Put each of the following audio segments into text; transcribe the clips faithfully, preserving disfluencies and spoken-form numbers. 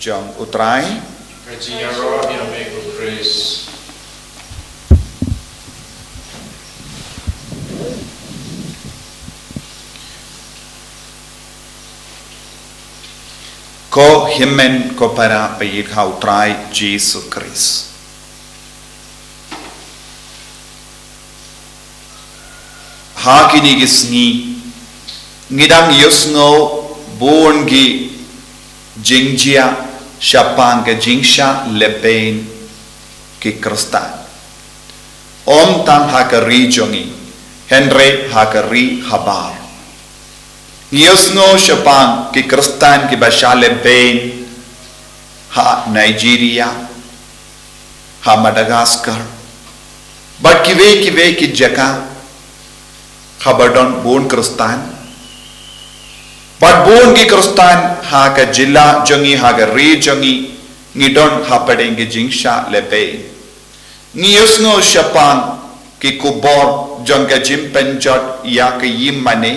jong U Trai. Ka jingïaroh ïa me ko Khrist. Ko hynmen ko para ba ïeit ha U Trai Jisu Khrist. Ha kine ki sngi ngi dang ïohsngew bun ki jingjia shaphang ka jingshah lehbeiñ ki Khristan. Ym tang ha ka ri jong ngi, hynrei ha ka ri habar. Ngi ïohsngew shaphang ki Khristan kiba shah lehbeiñ ha Nigeria, ha Madagascar, bad kiwei kiwei ki jaka haba don bun Khristan. Bad bun ki Khristan ha ka jylla jong ngi, ha ka ri jong ngi, ngi don hapdeng ki jingshah lehbeiñ. Ngi ïohsngew shaphang ki khubor jong ka jingpynjot ïa ka ïing mane.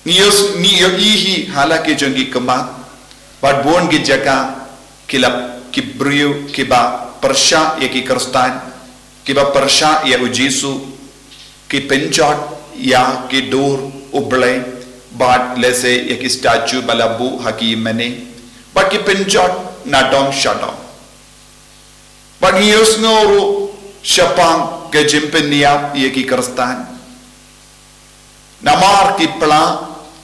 Ngi ïoh, ngi ïohi hi ha la ki jong ki khmat, bad bun ki jaka ki la, ki briew kiba pyrshah ïa ki Khristan, kiba pyrshah ïa U Jisu, ki pynjot ïa ki dur U Blei, bad lehse ïa ki statue ba la buh ha ki ïing mane, bad ki pynjot na dong sha dong. Bad ngi ïohsngew ruh shaphang ka jingpynïap ïa ki Khristan namar ki pla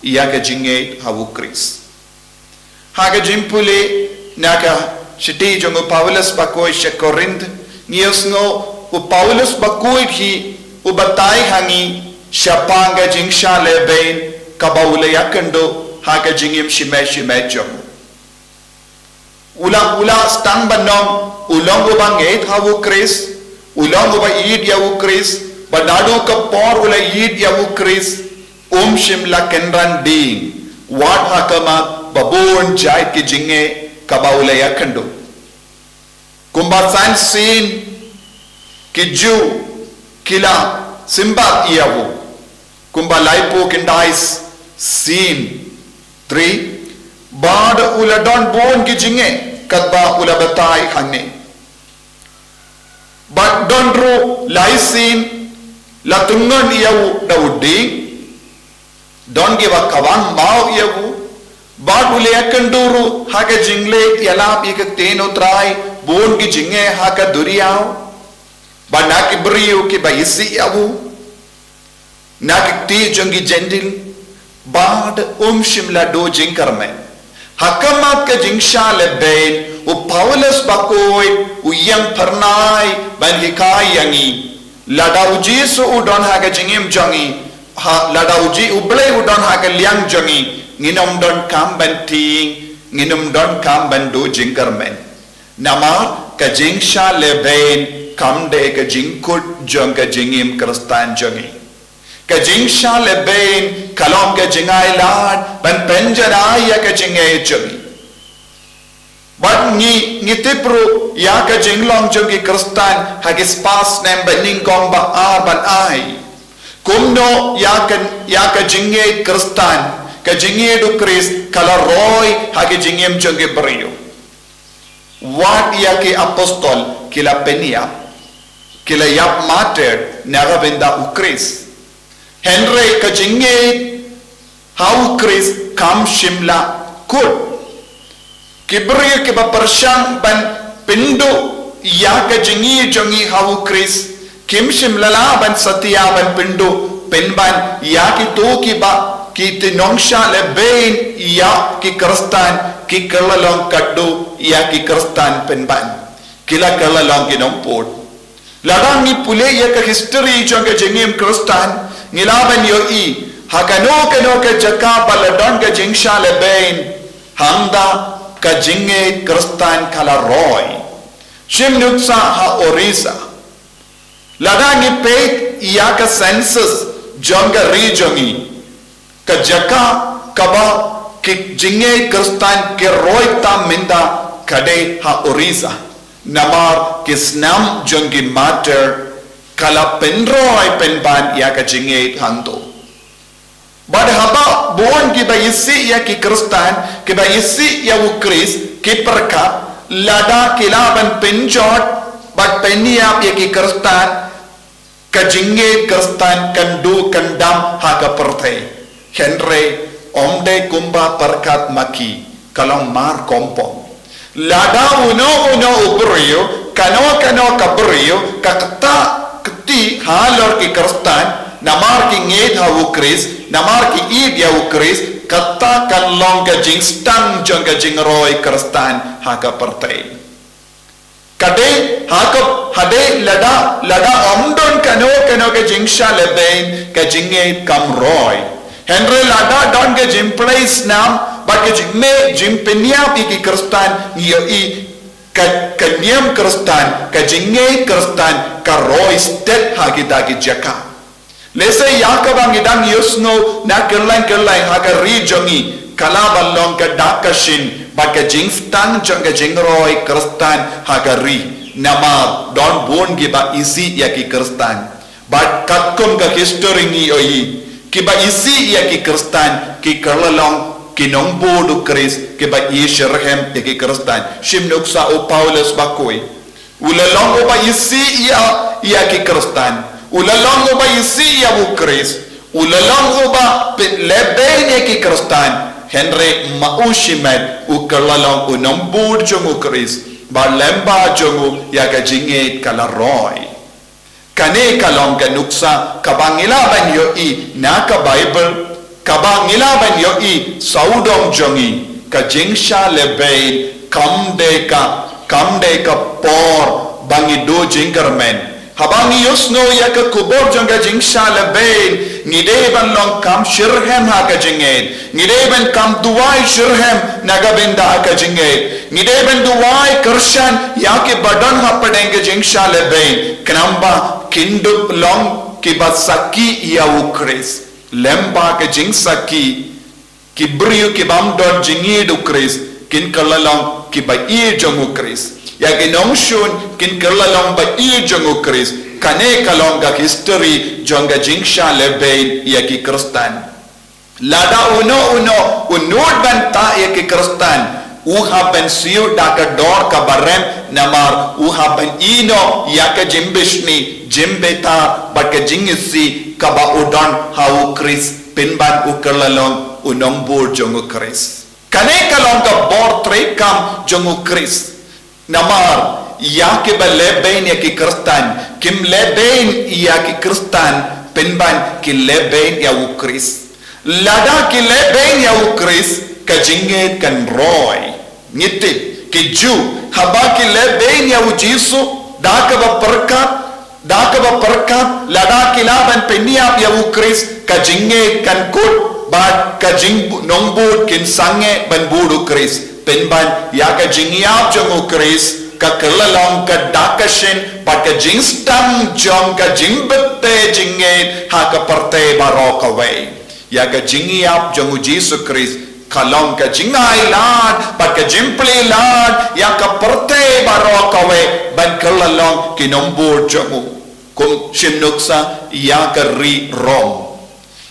ïa ka jingngeit ha U Khrist. Ha ka jingpule na ka shithi jong u Paulus bakhuid sha Korinth, ngi ïohsngew u Paulus bakhuid hi u batai ha ngi shaphang ka jingshah lehbeiñ kaba u la ïakynduh ha ka jingim shimet shimet jong u. U la, u la sdang ban long, u long uba ngeit ha U Khrist, u long uba ïeit ïa U Khrist, bad naduh ka por u la ïeit ïa U Khrist, um shym la kynran ding, wat ha khmat ba bun jait ki jingeh kaba u la ïakynduh. Kumba san sien ki Jiw ki la symbat ïa u, kumba laiphew khyndai sien, three, bad u la don bun ki jingeh, katba u la batai hangne. Bad don ruh lai sien la tyngkhuh ïa u da u dieng, don kiba kawang maw ïa u, bad u la ïakynduh ruh ha ka jingleh ïalap ïa ka ktien U Trai, bun ki jingeh ha ka duriaw, bad na ki briew kiba isih ïa u, na ki kti jong ki Jentil, bad um shym la duh jingkyrmen. Ha khmat ka jingshah lehbeiñ, u Paulus bakhuid u ïeng phyrnai ban hikai ïa ngi. Lada U Jisu u don ha ka jingim jong ngi, ha, lada U Ji-, U Blei u don ha ka liang jong ngi, ngin ym donkam ban tieng, ngin ym donkam ban duh jingkyrmen. Namar ka jingshah lehbeiñ kam dei ka jingkut jong ka jingim Khristan jong ngi. Ka jingshah lehbeiñ ka long ka jingailad ban pynjanai ïa ka jingngeit jong ngi. Bad ngi, ngi tip ruh ïa ka jinglong jong ki Khristan ha ki spah snem banyngkong ba ar ban ai. Kumno ïa ka, ïa ka jingngeit Khristan, ka jingngeit U Khrist ka la roi ha ka jingim jong ki briew. Wat ïa ki apostol ki la pynïap, ki la ïap martyr na ka bynta U Khrist. Hynrei ka jingngeit ha U Khrist kam shym la kut. Ki briew kiba pyrshang ban pynduh ïa ka jingngeit jong ngi ha U Khrist, kim shym la lah ban satia ban pynduh pynban ïa kito kiba ki, ki nongshah lehbeiñ ïa ki Khristan, ki kylla long katto ïa ki Khristan pynban. Ki la kylla long ki nongput. Lada ngi pule ïa ka history jong ka jingim Khristan, ngi lah ban ïohi ha kano kano ka jaka ba la don ka jingshah lehbeiñ, hangta ka jingngeit Khristan ka la roi. Shim nuksa ha Orissa. Lada ngi peit ïa ka census jong ka ri jong ngi, ka jaka kaba ki jingngeit Khristan ki roi tam mynta ka dei ha Orissa. Namar ki snam jong ki martyr ka la pynroi pynban ïa ka jingngeit hangto. Bad haba bun kiba isih ïa ki Khristan, kiba isih ïa u Khrist, ki pyrkhat, lada ki lah ban pynjot bad pynïap ïa ki Khristan, ka jingngeit Khristan kan duh kan dam ha ka pyrthei. Hynrei ym dei kumba pyrkhat ma ki, ka long mar kompong. Lada uno uno u briew, kano kano ka briew, ka ktah kti halor ki Khristan, namar ki ngeit ha u Khrist, namar ki ïeit ïa u Khrist, kata kan long ka jingstang jong ka jingroi Khristan ha ka pyrthei. Ka dei ha ka, ha dei lada, lada ym don kano kano ka jingshah lehbeiñ, ka jingngeit kam roi. Hynrei lada don ka jingplie snam bad ka jingmih jingpynïap ïa ki Khristan, ngi ïohi ka, ka niam Khristan, ka jingngeit Khristan ka roi stet ha kita ki jaka. Lehse ïa kaba ngi dang ïohsngew na kylleng kylleng ha ka ri jong ngi, ka lah ban long ka dak ka shin bad ka jingstang jong ka jingroi Khristan ha ka ri. Namar don bun kiba isih ïa ki Khristan. Bad katkum ka history ngi ïohi, kiba isih ïa ki Khristan ki kylla long ki nongbud u Khrist, kiba ïeit shitrhem ïa ki Khristan. Shim nuksa u Paulus bakhuid. U la long uba isih ïa, ïa ki Khristan. U la long uba isih ïa u Khrist. U la long uba pynlehbeiñ ïa ki Khristan. Hynrei ma u shimet u kylla long u nongbud jong u Khrist. Bad lyngba jong u ïa ka jingngeit ka la roi. Kane ka long ka nuksa kaba ngi lah ban ïohi na ka Baibl, kaba ngi lah ban ïohi sawdong jong ngi, ka jingshah lehbeiñ kam dei ka, kam dei ka por ba ngi duh jingkyrmen. Haba ngi ïohsngew ïa ka khubor jong ka jingshah lehbeiñ, ngi dei ban long kam shitrhem ha ka jingngeit. Ngi dei ban kam duwai shitrhem na ka bynta ka jingngeit. Ngi dei ban duwai kyrshan ïa kiba don hapdeng ka jingshah lehbeiñ, khnang ba kin dup long kiba sakhi ïa u Khrist. Lyngba ka jingsakhi, ki briew kibym don jingïeit u Khrist kin kylla long kiba ïeit jong u Khrist. Ïa ki nongshun kin kylla long ba ïeit jong u Khrist. Kane ka long ka history jong ka jingshah lehbeiñ ïa ki Khristan. Lada uno uno u nud ban tah ïa ki Khristan, u hap ban siew da ka dor kaba rem, namar u hap ban ïehnoh ïa ka jingbishni, jingbitar bad ka jingisih kaba u don ha u Khrist, pynban u kylla long u nongbud jong u Khrist. Kane ka long ka bor treikam jong u Khrist. Namar ïa kiba lehbeiñ ïa ki Khristan kim lehbeiñ ïa ki Khristan, pynban ki lehbeiñ ïa u Khrist. Lada ki lehbeiñ ïa u Khrist, ka jingngeit kan roi. Ngi tip, ki Jiw, haba ki lehbeiñ ïa u Jisu da kaba pyrkhat, da kaba pyrkhat, lada ki lah ban pynïap ïa u Khrist, ka jingngeit kan kut bad ka jingnongbud kin sangeh ban bud u Khrist. Pynban ïa ka jingïap jong u Khrist ka kylla long ka dak ka shin bad ka jingstang jong ka jingbthei jingngeit ha ka pyrthei baroh kawei. Ïa ka jingïap jong u Jisu Khrist ka long ka jingai lad bad ka jingplie lad ïa ka pyrthei baroh kawei ban kylla long ki nongbud jong u. Kum shim nuksa ïa ka ri Rom.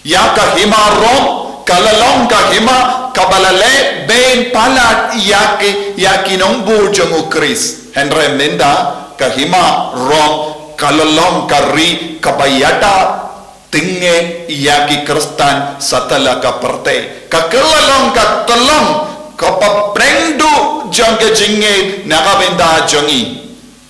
Ïa ka hima Rom ka la long ka hima kaba la lehbeiñ palat ïa ki, ïa ki nongbud jong u Khrist. Hynrei mynta ka hima Rom ka la long ka ri kaba ïada tynge ïa ki Khristan satlak ka pyrthei. Ka kylla long ka tyllong kaba pdeng duh jong ka jingngeit na ka bynta jong ngi.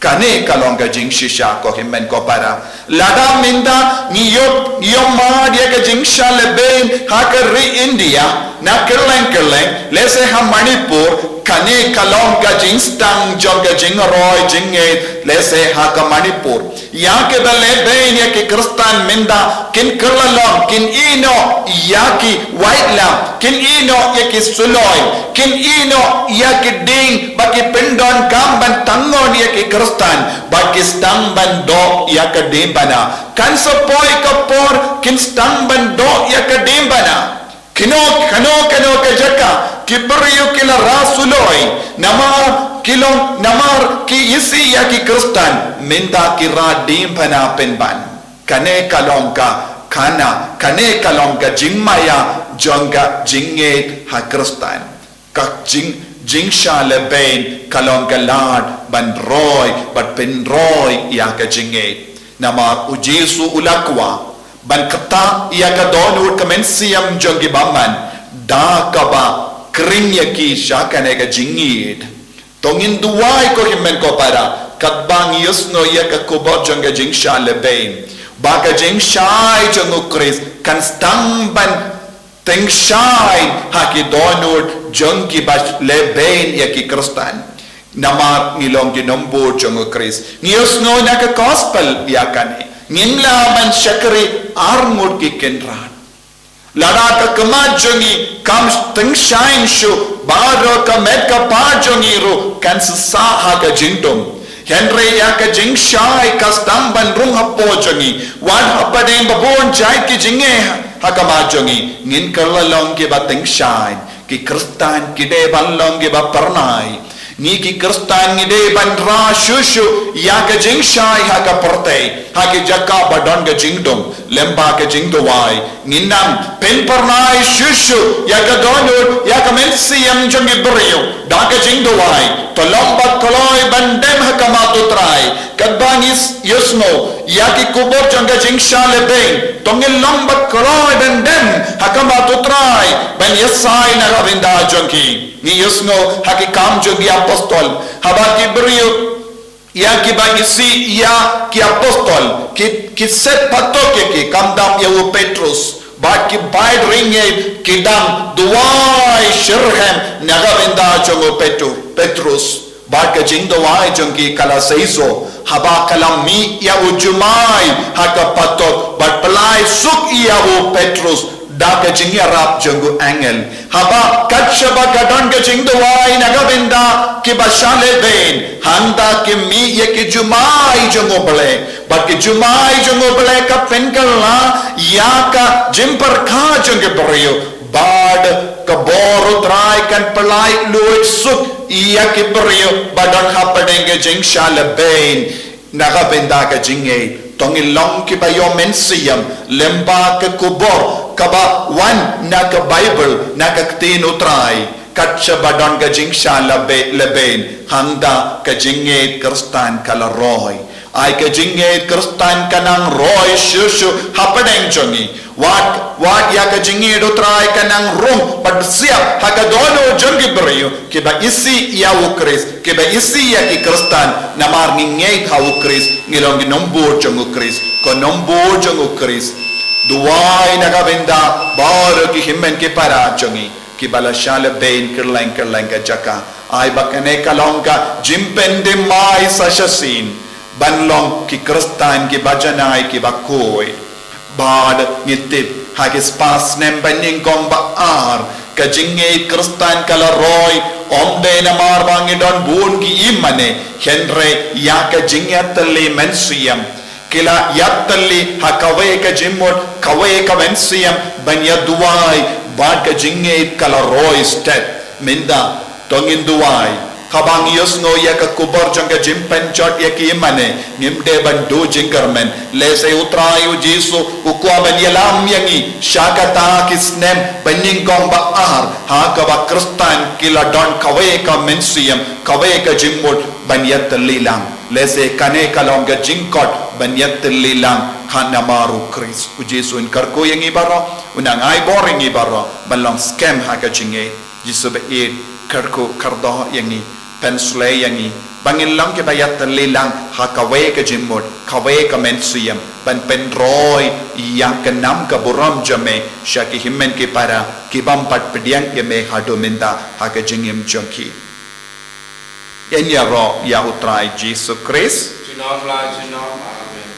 Kane ka long ka jingshisha ko hynmen ko para. Lada mynta ngi ïoh, ngi ïoh mad ïa ka jingshah lehbeiñ ha ka ri India, na kylleng kylleng, lehse ha Manipur, kane ka long ka jingstang jong ka jingroi jingngeit, lehse ha ka Manipur. Ïa kiba lehbeiñ ïa ki Khristan mynta kin kylla long, kin ïehnoh ïa ki waitlam, kin ïehnoh ïa ki suloi, kin ïehnoh ïa ki dieng ba ki pyndonkam ban tangngor ïa ki Khristan, ba ki sdang ban doh ïa ka diengphna. Kan sa poi ka por kin sdang ban doh ïa ka diengphna. Kino, kano, kano ka jaka, ki briew ki la rah suloi, namar ki long, namar ki isih ïa ki Khristan, mynta ki rah diengphna pynban. Kane ka long ka, Kane, kane ka long ka jingmaïa jong ka jingngeit ha Khristan. Ka jing, jingshah lehbeiñ ka long ka lad ban roi, ban pynroi ïa ka jingngeit. Namar u Jisu u la kwah ban ktah ïa ka dohnud ka mynsiem jong ki bymman da kaba khring ïa ki sha kane ka jingngeit. To ngin duwai ko hynmen ko para, katba ngi ïohsngew ïa ka khubor jong ka jingshah lehbeiñ, ba ka jingshai jong u Khrist kan sdang ban tyngshaiñ ha ki dohnud jong kiba lehbeiñ ïa ki Khristan. Namar ngi long ki nongbud jong u Khrist. Ngi ïohsngew na ka gospel ïa kane. Ngim lah ban shakri arngut ki kynrad. Lada ka khmat jong ngi kam tyngshaiñ shuh, baroh ka met ka phad jong ngi ruh kan sah ha ka jingdum. Hynrei ïa ka jingshai ka sdang ban rung hapoh jong ngi. Wat hapdeng ba bun jait ki jingeh ha khmat jong ngi, ngin kylla long kiba tyngshaiñ. Ki Khristan ki dei ban long kiba phyrnai. Ngi ki Khristan ngi dei ban rah shuh shuh ïa ka jingshai ha ka pyrthei, ha ki jaka ba don ka jingdum, lem bad ka jingduwai. Ngin nang pynphyrnai shuh shuh ïa ka dohnud, ïa ka mynsiem jong ki briew da ka jingduwai. To long ba kloi ban dem ha khmat u Trai. Katba ngi ïohsngew ïa ki khubor jong ka jingshah lehbeiñ, to ngin long ba kloi ban dem ha khmat u Trai ban ïasaid na ka bynta jong ki. Ngi ïohsngew ha ki Kam jong ki Apostol, haba ki briew, ïa kiba isih ïa ki apostol, ki, ki set patok ïa ki, kam dam ïa u Petrus, bad ki bad ring ïa ki dang duwai shitrhem na ka bynta jong u Petru-, Petrus. Bad ka jingduwai jong ki ka la seisoh, haba ka la mih ïa u jumai ha ka patok, bad pynlait suk ïa u Petrus da ka jingïarap jong u angel. Haba kat shaba ka don ka jingduwai na ka bynta kiba shah lehbeiñ, hangta ki mih ïa ki jumai jong u Blei. Bad ki jumai jong u Blei ka pynkylla ïa ka jingpyrkhat jong ki briew. Bad ka bor u Trai kan pynlait luid suk ïa ki briew ba don hapdeng ka jingshah lehbeiñ. Na ka bynta ka jingngeit, to ngin long kiba ïoh mynsiem, lem bad ka khubor kaba wan na ka Baibl, na ka Ktien u Trai. Kat shaba don ka jingshah lehbe-, lehbeiñ, hangta ka jingngeit Khristan ka la roi. Ai ka jingngeit Khristan ka nang roi shuh shuh hapdeng jong ngi. Wat, wat ïa ka jingngeit u Trai ka nang rung bad siap ha ka dohnud jong ki briew kiba isih ïa u Khrist, kiba isih ïa ki Khristan, namar ngi ngeit ha u Khrist, ngi long ki nongbud jong u Khrist, ko nongbud jong u Khrist. Duwai na ka bynta baroh ki hynmen ki para jong ngi kiba la shah lehbeiñ kylleng kylleng ka jaka. Ai ba kane ka long ka jingpynthymmai sa shisien ban long ki Khristan kiba janai kiba khuid. Bad ngi tip ha ki spah snem ba nyngkong ba ar, ka jingngeit Khristan ka la roi, ym dei namar ba ngi don bun ki ïingmane, hynrei ïa ka jingïatylli mynsiem. Ki la ïatylli ha kawei ka jingmut, kawei ka mynsiem, ban ïa duwai, bad ka jingngeit ka la roi stet. Mynta, to ngin duwai. Haba ngi ïohsngew ïa ka khubor jong ka jingpynjot ïa ki ïingmane, ngim dei ban duh jingkyrmen. Lehse u Trai u Jisu u kwah ban ïalam ïa ngi sha kata ki snem ba nyngkong ba ar, ha kaba Khristan ki la don kawei ka mynsiem, kawei ka jingmut ban ïatylli lang. Lehse kane ka long ka jingkot ban ïatylli lang ha namar u Khrist. U Jisu un kyrkhu ïa ngi baroh, un nang ai bor ïa ngi baroh ban long skhem ha ka jingngeit. Jisu ba ïeit, kyrkhu kyrdoh ïa ngi, pynshlei ïa ngi ba ngin long kiba ïatylli lang ha kawei ka jingmut, kawei ka mynsiem, ban pynroi ïa ka nam ka burom jong me sha ki hynmen ki para ki bym pat pdiang ïa me haduh mynta ha ka jingim jong ki. Ïa ngi ïaroh ïa u Trai Jisu Khrist. Junom la junom. Amen.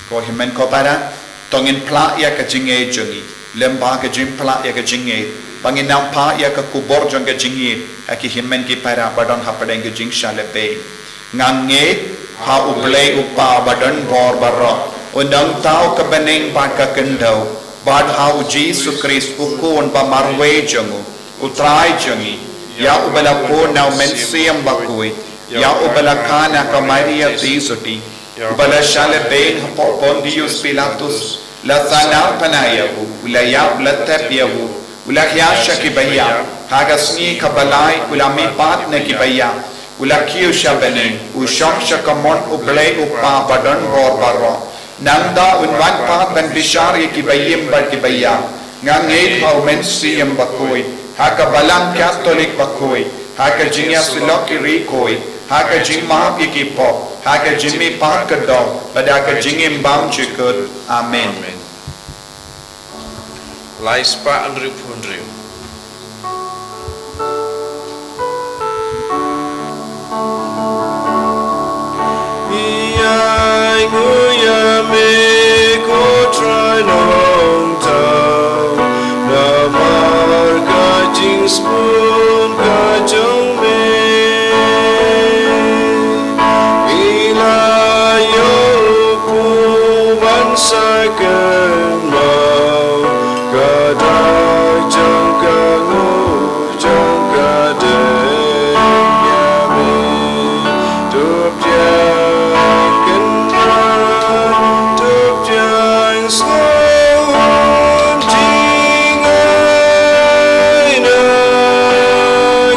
Ko hynmen ko para, to ngin phla ïa ka jingngeit jong ngi, lem bad ka jingphla ïa ka jingngeit, ba ngin nang phla ïa ka khubor jong ka jingngeit ha ki hynmen ki para ba don hapdeng ka jingshah lehbeiñ. Nga ngeit ha U Blei U Kpa badonbor baroh, U Nongthaw ka bneng bad ka khyndew, bad ha U Jisu Khrist U Khun ba marwei jong u, U Trai jong ngi. Ïa uba la pun na u Mynsiem Bakhuid, ïa uba la kha na ka Maria Theisotti, uba la shah lehbeiñ hapoh Pontius Pilatus, la sahnarphna ïa u, u la ïap, la tep ïa u, u la hiar sha kiba ïap, ha ka sngi kaba lai u la mihpat na kiba ïap, u la kiew sha bneng, u shong sha kamon U Blei U Kpa badonbor baroh. Nangta un wan pat ban bishar ïa kiba im bad kiba ïap. Nga ngeit ha u Mynsiem Bakhuid, ha ka Balang Katholik bakhuid, ha ka jingïasyllok ki riewkhuid, ha ka jingmap ïa ki pop, ha ka jingmihpat ka doh, bad ha ka jingim bymjukut. Amen. Amen. Lai spah hynriewphew hynriew. Ïa ngi ïa me ko Trai Nongthaw, namar ka jingsbun ka jong me. Ngi la ïoh u phuh ban sa kynmaw ka dak jong ka nguh jong ka dei ïa me. To biang kynrad, to biang sngew jingai na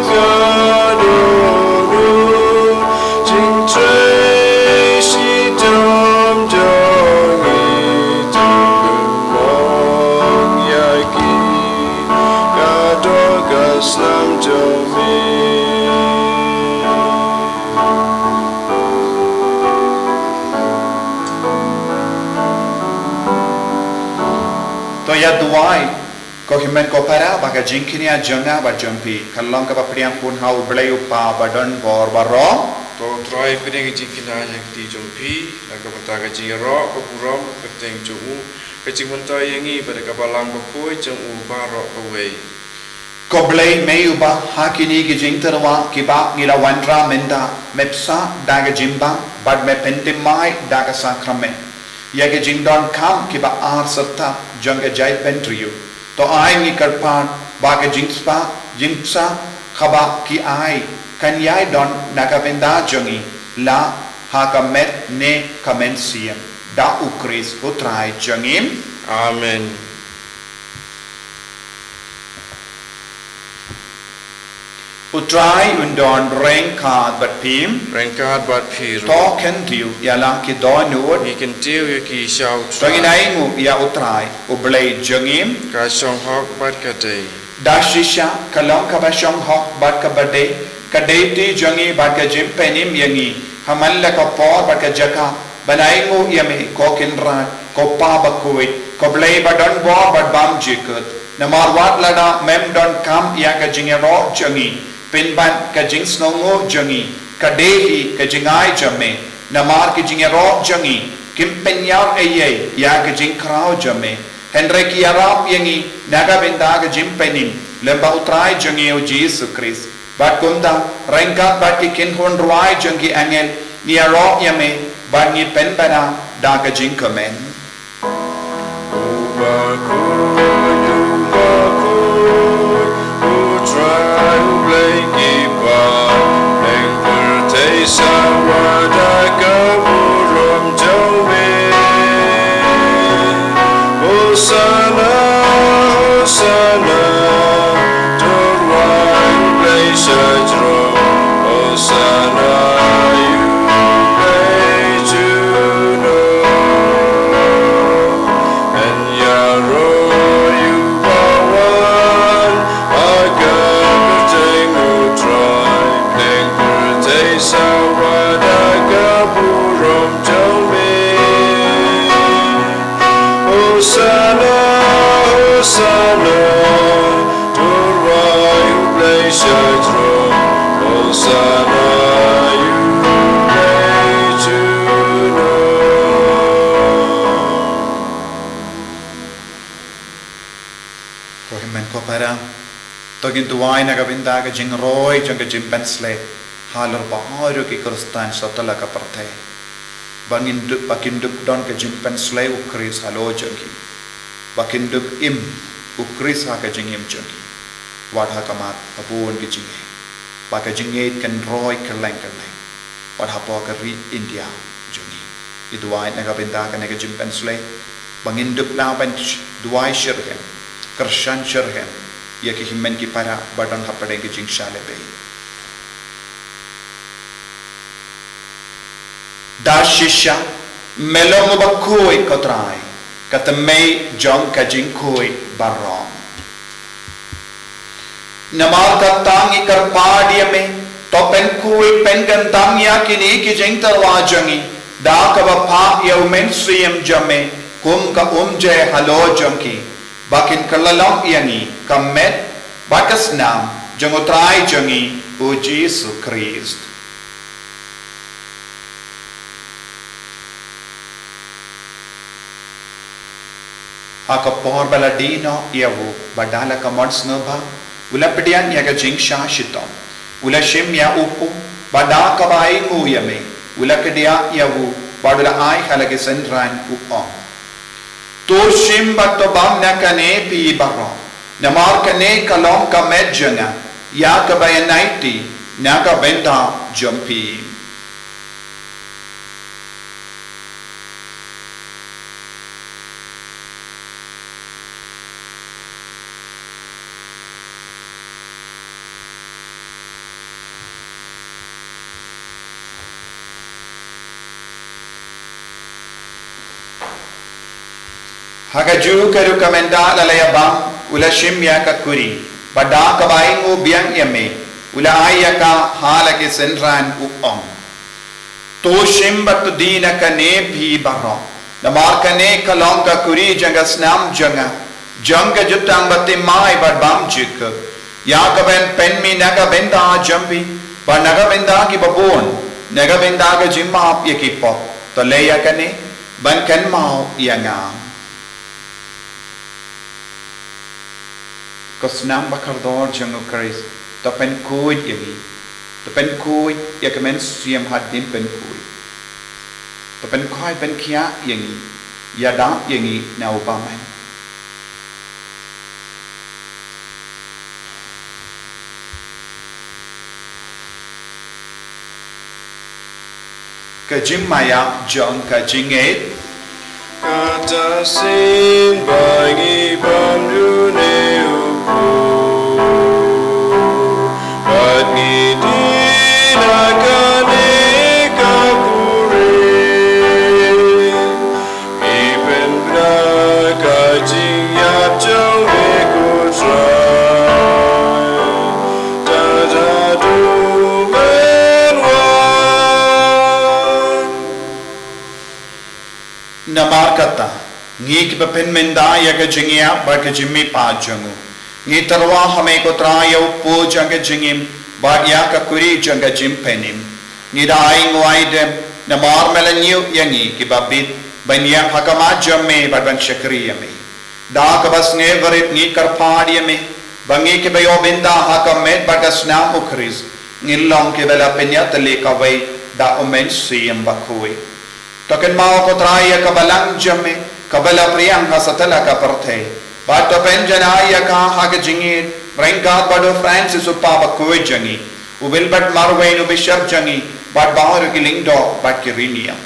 ka dohnud, jingtrei shitom jong ngi, jingkyrkhu ïa ki, ka doh ka snam jong me. To ïa duwai, ko hynmen ko para, ba ka jingkñia jong nga bad jong phi kan long kaba pdiang khun ha U Blei U Kpa badonbor baroh. To Trai, pdiang ka jingkñia ha ka kti jong phi, na ka bynta ka jingïaroh, ka burom, ka kyrteng jong u, ka jingmyntoi ïa ngi bad ka Balang Bakhuid jong u baroh kawei. Ko Blei, me uba ha kine ki jingtyrwa kiba ngi la wanrah mynta me pynshah da ka jingbam bad me pynthymmai da ka sakramen ïa ki jingdonkam kiba ar syrta jong ka jaitbynriew. To ai ngi kyrpad ba ka jingspah jingpynshah kaba ki ai kan ïai don na ka bynta jong ngi, la ha ka met ne ka mynsiem, da U Khrist U Trai jong ngi. Amen. U Trai un don ryngkat bad phi. Ryngkat bad phi ruh. To kyntiew ïa la ki dohnud. Ngi kyntiew ïa ki sha U Trai. To ngin ainguh ïa U Trai, U Blei jong ngi. Ka shong hok bad ka dei. Da shisha ka long kaba shong hok bad kaba dei ka duty jong ngi bad ka jingpynim ïa ngi ha man la ka por bad ka jaka ban ainguh ïa me, ko Kynrad, ko Pa Bakhuid, ko Blei badonbor bad bymjukut. Namar wat lada mem donkam ïa ka jingïaroh jong ngi, pynban ka jingsngewnguh jong ngi ka dei hi ka jingai jong me. Namar ki jingïaroh jong ngi kim pynïar ei ei ïa ka jingkhraw jong me, hynrei ki ïarap ïa ngi na ka bynta ka jingpynim lem bad U Trai jong ngi U Jisu Khrist. Bad kumta, ryngkat bad ki kynhun rwai jong ki angel, ngi ïaroh ïa me bad ngi pynbna da ka jingkmen. U Bakhuid, U Bakhuid, U Trai U Blei ki ba, ïing pyrthei sawa da ka burom jong me. Hosanna, Hosanna, to rwai U Blei sha jrong. Hosanna ïa U Blei junom. Yn ïaroh ïa uba wan ha ka kyrteng U Trai, ïing pyrthei sawa da ka burom jong me. Hosanna, Hosanna, to rwai U Blei sha jrong. Hosanna ïa U Blei junom. Ko hynmen ko para, to ngin duwai na ka bynta ka jingroi jong ka jingpynshlei halor baroh ki Khristan sha la ka pyrthei, ba ngin dup, ba kin dup don ka jingpynshlei U Khrist halor jong ki, ba kin dup im U Khrist ha ka jingim jong ki, wat ha khmat bun ki jingeh. ba ka jingngeit kan roi kylleng kylleng, wat hapoh ka ri India jong ngi. Ngi duwai na ka bynta kane ka jingpynsleh, ba ngin dup lah ban sh-, duwai shitrhem, kyrshan shitrhem ïa ki hynmen ki para ba don hapdeng ka jingshah lehbeiñ. Da shisha, me long uba khuid, ko Trai, ka tymmen jong ka jingkhuid baroh. Namar kata ngi kyrpad ïa me, to pynkhuid pynkyntang ïa kine ki jingtyrwa jong ngi da kaba phah ïa u Mynsiem jong me kum ka umjai halor jong ki, ba kin kylla long ïa ngi ka met bad ka snam jong u Trai jong ngi u Jisu Khrist. Ha ka por ba la die noh ïa u, bad da la ka mon sngewbha, u la pdiang ïa ka jingshah shitom. U la shim ïa u pum, bad da kaba ainguh ïa me, u la kdiah ïa u, bad u la ai ha la ki synran, u ong: To shim bad to bam na kane phi baroh, namar kane ka long ka met jong nga, ïa kaba ïanaiti na ka bynta jong phi. Ha kajuh ka rukom ynda la la ïa bam, u la shim ïa ka kuri, bad da kaba ainguh biang ïa me, u la ai ïa ka ha la ki synran, u ong: To shim bad to die na kane phi baroh, namar kane ka long ka kuri jong ka snam jong nga, jong ka jutang bathymmai bad bymjukut, ïa kaban pynmih na ka bynta jong phi bad na ka bynta kiba bun, na ka bynta ka jingmap ïa ki pop. To leh ïa kane ban kynmaw ïa nga. Ko snam ba kordor jong u Khrist, to pynkhuid ïa ngi. To pynkhuid ïa ka Mynsiem hadien pynkhuid. To pynkhuid pynkhiah ïa ngi, ïada ïa ngi na u bymman. Ka jingmaïa jong ka jingngeit. Kata shisien ba ngi bam dune u pum, bad ngi die na kane ka kuri, ngi pynbna ka jingïap jong me, ko Trai, tad haduh ban wan. Namar kata, ngi kiba pynmynda ïa ka jingïap bad ka jingmihpat jong u, ngi tyrwa ha me, ko Trai, ïa u pum jong ka jingim bad ïa ka kuri jong ka jingpynim. Ngi da ainguh aidem namar me la ñiew ïa ngi kiba bit ban ïeng ha khmat jong me bad ban shakri ïa me. Da kaba sngewrit ngi kyrpad ïa me ba ngi kiba ïoh bynta ha ka met bad ka snam u Khrist, ngin long kiba la pynïatylli kawei da u Mynsiem Bakhuid. To kynmaw, ko Trai, ïa ka balang jong me kaba la pdiang ha satlak ka pyrthei, bad to pynjanai ïa ka ha ka jingïeit ryngkat bad u Francis u Pape bakhuid jong ngi, u Wilbert Marwein u Bishop jong ngi, bad baroh ki lyngdoh bad ki rynïeng.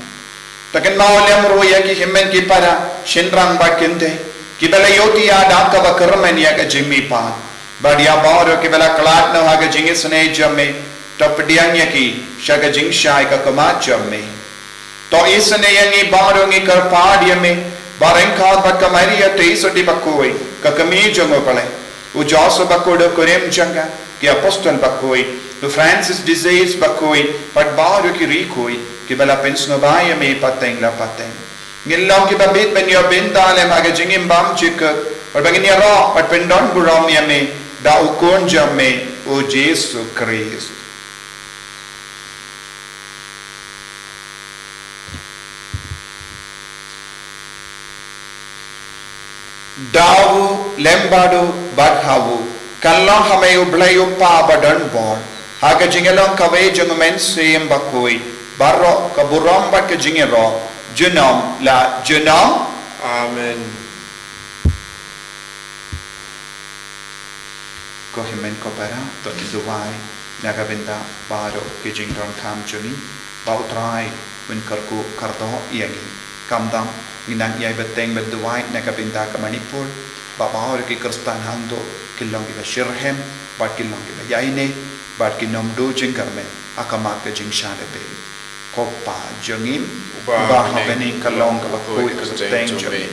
To kynmaw lem ruh ïa ki hynmen ki para, shynrang bad kynthei, kiba la ïohthiah da kaba kyrmen ïa ka jingmihpat, bad ïa baroh kiba la khlad noh ha ka jingisynei jong me, to pdiang ïa ki sha ka jingshai ka khmat jong me. To isynei ïa ngi baroh, ngi kyrpad ïa me, ba ryngkat bad ka Maria Theisotti bakhuid, ka kmie jong u Blei, u Joseph bakhuid u kurim jong ka, ki apostol bakhuid, u Francis de Sales bakhuid, bad baroh ki riewkhuid kiba la pynsngewbha ïa me pateng la pateng. Ngin long kiba bit ban ïoh bynta lem ha ka jingim bymjukut, bad ba ngin ïaroh bad pyndonburom ïa me da u Khun jong me, u Jisu Khrist. Da u, lem bad u, bad ha u, kan long ha me u Blei u Kpa badonbor, ha ka jingïalong kawei jong u Mynsiem Bakhuid, baroh ka burom bad ka jingïaroh, junom la junom. Amen. Ko hynmen ko para, to ngin duwai. Na ka bynta baroh ki jingdonkam jong ngi, ba U Trai un kyrkhu kyrdoh ïa ngi. Khamtam ngi nang ïai bteng bad duwai na ka bynta ka Manipur, ba baroh ki Khristan hangto ki long kiba shitrhem, bad ki long kiba ïaineh, bad kin ym duh jingkyrmen ha khmat ka jingshaniah. Ko Pa jong ngi, uba ha bneng, ka long kaba khuid ka kyrteng jong me.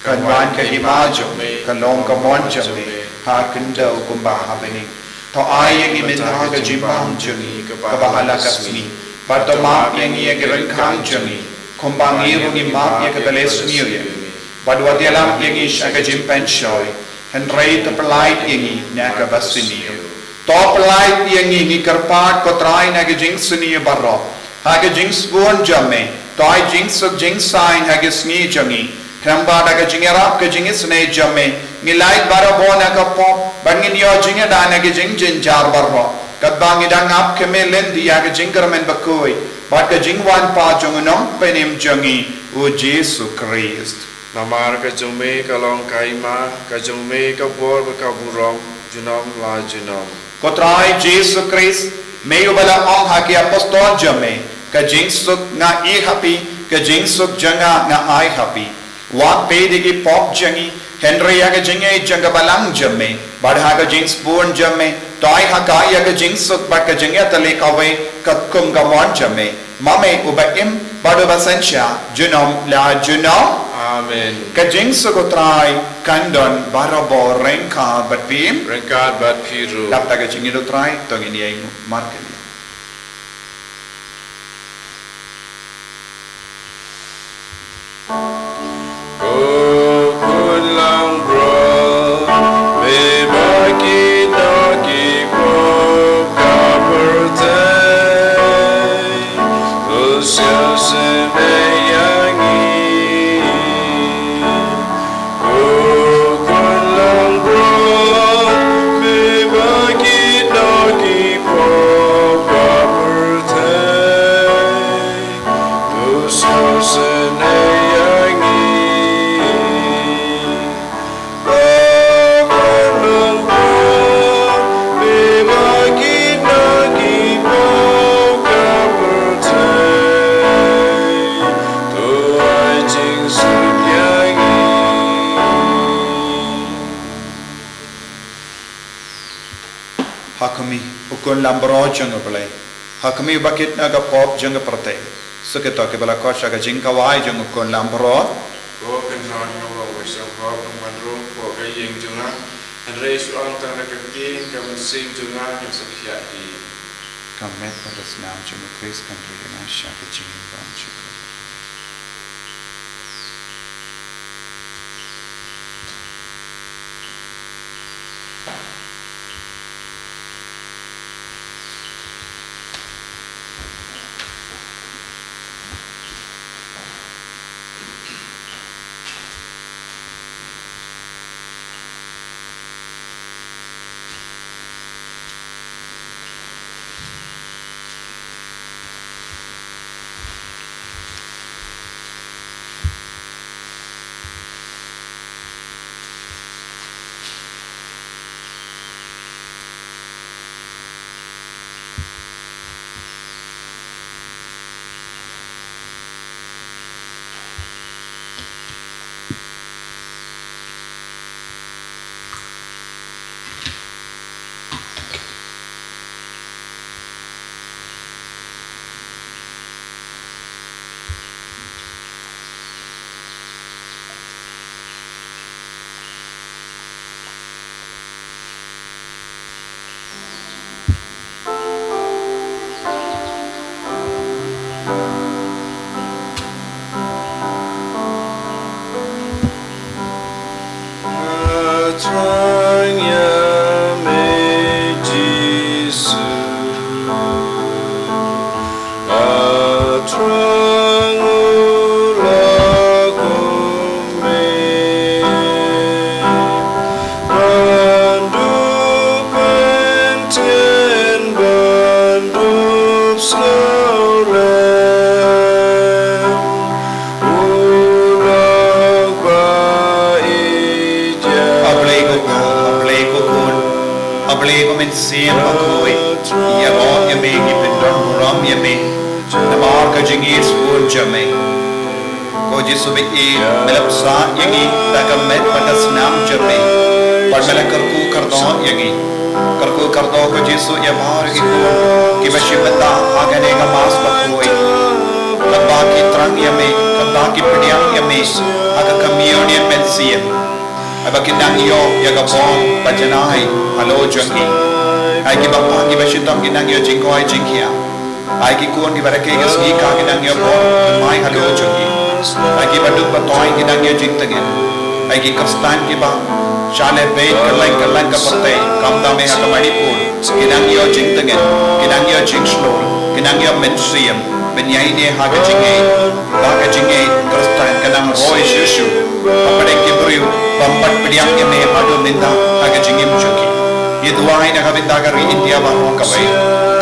Kan wan ka hima jong me, ka long ka mon jong me, ha khyndew kumba ha bneng. To ai ïa ngi mynta ka jingbam jong ngi kaba ha la ka sngi. Bad to map ïa ngi ïa ki ryngkang jong ngi, kumba ngi ruh ngi map ïa kita kiba la sniew ïa ngi. Bad wat ïalam ïa ngi sha ka jingpynshoi, hynrei to pyllait ïa ngi na kaba sniew. To pyllait ïa ngi, ngi kyrpad ko Trai, na ka jingsniew baroh. Ha ka jingsbun jong me, to ai jingsuk jingsaiñ ha ka sngi jong ngi. Khnang ba da ka jingïarap ka jingisynei jong me, ngin lait barabor na ka pop, bad ngin ïoh jingïada na ka jingjynjar baroh. Katba ngi dang ap khmih lynti ïa ka jingkyrmen bakhuid bad ka jingwan pat jong U Nongpynim jong ngi, U Jisu Khrist. Namar ka jong me ka long ka hima, ka jong me ka bor bad ka burom, junom la junom. Ko Trai Jisu Khrist, me uba la ong ha ki apostol jong me, ka jingsuk nga ai ha phi, ka jingsuk jong nga nga ai ha phi. Wat peit ïa ki pop jong ngi, hynrei ïa ka jingïeit jong ka Balang jong me, bad ha ka jingsbun jong me, to ai ha ka ïa ka jingsuk bad ka jingïatylli kawei, katkum ka mon jong me. Ma me uba im bad uba synshar junom la junom. Amen. Ka jingsuk U Trai kan don barabor ryngkat bad phi. Ryngkat bad phi ruh. Dap da ka jingïeit U Trai, to ngin ïainguh markylliang. Ko khun langbrot, me ba ki da ki pop ka pyrthei, to sngewsynei ïa ngi. Ko khun langbrot, me ba ki da ki pop ka pyrthei, to sngewsynei ïa ngi. Ko khun langbrot, me ba ki da ki pop ka pyrthei, to ai jingsuk ïa ngi. Ha khmih, U Khun langbrot jong U Blei. Ha khmih, uba kit na ka pop jong ka pyrthei. Suk ïa kito kiba la koit sha ka jingkhawai jong U Khun langbrot. Ko Kynrad, nga ong ba sngewbha ban rung hapoh ka ïing jong nga, hynrei shu ong tang da ka ktien, ka mynsiem jong nga kan sa khiah hi. Ka met bad ka snam jong U Khrist kan ri ïa nga sha ka jingim bymjukut. Nga thrang ïa me Jisu, nga thrang u la kum me. Ban dup kyntien, ban dup sngewlem, u lok ba ïeit ïa nga. A Blei ko Kpa, A Blei ko Khun, A Blei ko Mynsiem Bakhuid. Ïaroh ïa me, ngi pyndonburom ïa me namar ka jingïeit sbun jong me. Ko Jisu ba ïeit, me la pynsah ïa ngi da ka met bad ka snam jong me, bad me la kyrkhu kyrdoh ïa ngi. Kyrkhu kyrdoh ko Jisu ïa baroh ki khun kiba shim bynta ha kane ka Mass bakhuid, kaba ki thrang ïa me, kaba ki pdiang ïa me ha ka Communion Mynsiem. Ai ba kin nang ïoh ïa ka bor ba janai halor jong ngi. Ai ki bapang kiba shitom kin nang ïoh jingkoit jingkhiah. Ai ki khun kiba rakhe ka sngi ka kin nang ïoh bor thymmai halor jong ngi. Ai ki baduk batoi kin nang ïoh jingtngen. Ai ki Khristan kiba shah lehbeiñ kylleng kylleng ka pyrthei, khamtam eh ha ka Manipur, kin nang ïoh jingtngen, kin nang ïoh jingshlur, kin nang ïoh mynsiem ban ïaineh ha ka jingngeit, ba ka jingngeit Khristan kan nang roi shuh shuh hapdeng ki briew bym pat pdiang ïa me haduh mynta ha ka jingim jong ki. Ngi duwai na ka bynta ka ri India baroh kawei,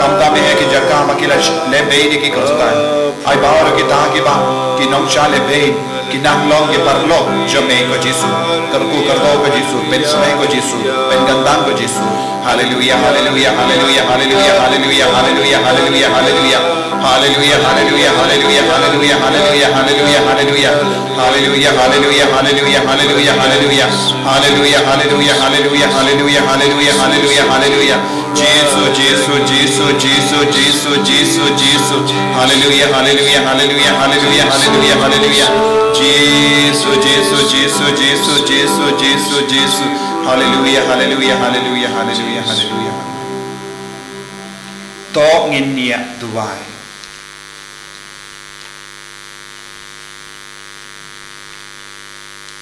khamtam eh ha ki jaka ba ki la lehbeiñ ïa ki Khristan. Ai baroh kita kiba ki nongshah lehbeiñ kin nang long ki paralok jong me ko Jisu. Kyrkhu kyrdoh ko Jisu, pynsngew ko Jisu, pynkyndang ko Jisu. Haleluia, haleluia, haleluia, haleluia, haleluia, haleluia, haleluia, haleluia. Haleluia, haleluia, haleluia, haleluia, haleluia, haleluia, haleluia. Haleluia, haleluia, haleluia, haleluia, haleluia. Haleluia, haleluia, haleluia, haleluia, haleluia, haleluia. Jisu, Jisu, Jisu, Jisu, Jisu, Jisu, Jisu. Haleluia, haleluia, haleluia, haleluia, haleluia, haleluia. Jisu, Jisu, Jisu, Jisu, Jisu, Jisu, Jisu. Haleluia, haleluia, haleluia, haleluia, haleluia. To ngin ïa duwai.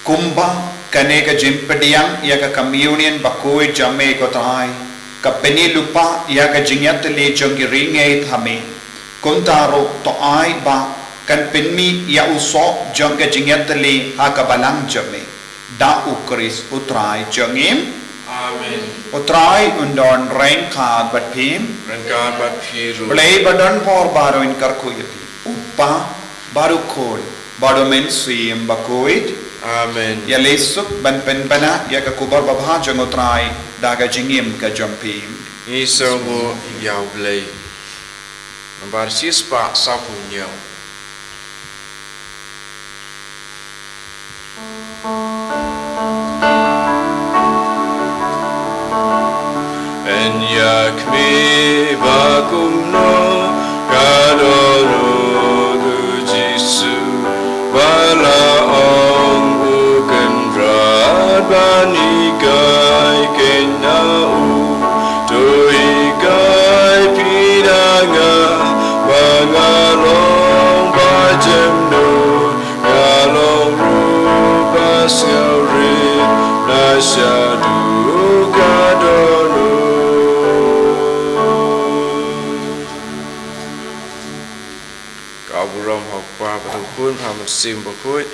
Kumba kane ka jingpdiang ïa ka Communion bakhuid jong me ko Trai ka pynïaid lypa ïa ka jingïatylli jong ki riewngeit ha me, kumta ruh to ai ba kan pynmih ïa u soh jong ka jingïatylli ha ka balang jong me. Da u Khrist u Trai jong ngi. Amen. U Trai un don ryngkat bad phi. Ryngkat bad phi ruh. Blei ba don bor baroh un kyrkhu ïa phi. U Kpa bad u Khun bad u Mynsiem Bakhuid. Amen. Ïaleh suk ban pynbna ïa ka khubor babha jong u Trai da ka jingim ka jong phi. Ngi sngewnguh ïa u Blei. Nambar shispah sawphew hynñiew. Yn ïa khmih ba kumno ka dohnud u Jisu ba la ong u Kynrad ban hikai keiñ na u. To hikai phi na nga ba nga long ba jemnud, nga long ruh ba sngewrit na shaduh ka dohnud. Ka burom ha u Kpa bad ha u Khun bad ha u Mynsiem Bakhuid,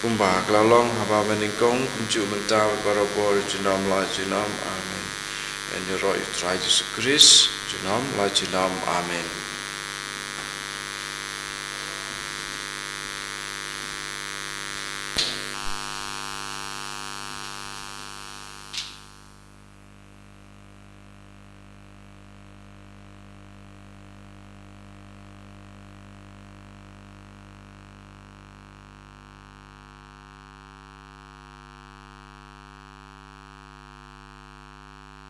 kumba ka la long ha kaba nyngkong, kumjuh mynta bad barabor, junom la junom. Amen. Yn ïaroh ïa u Trai Jisu Khrist junom la junom. Amen.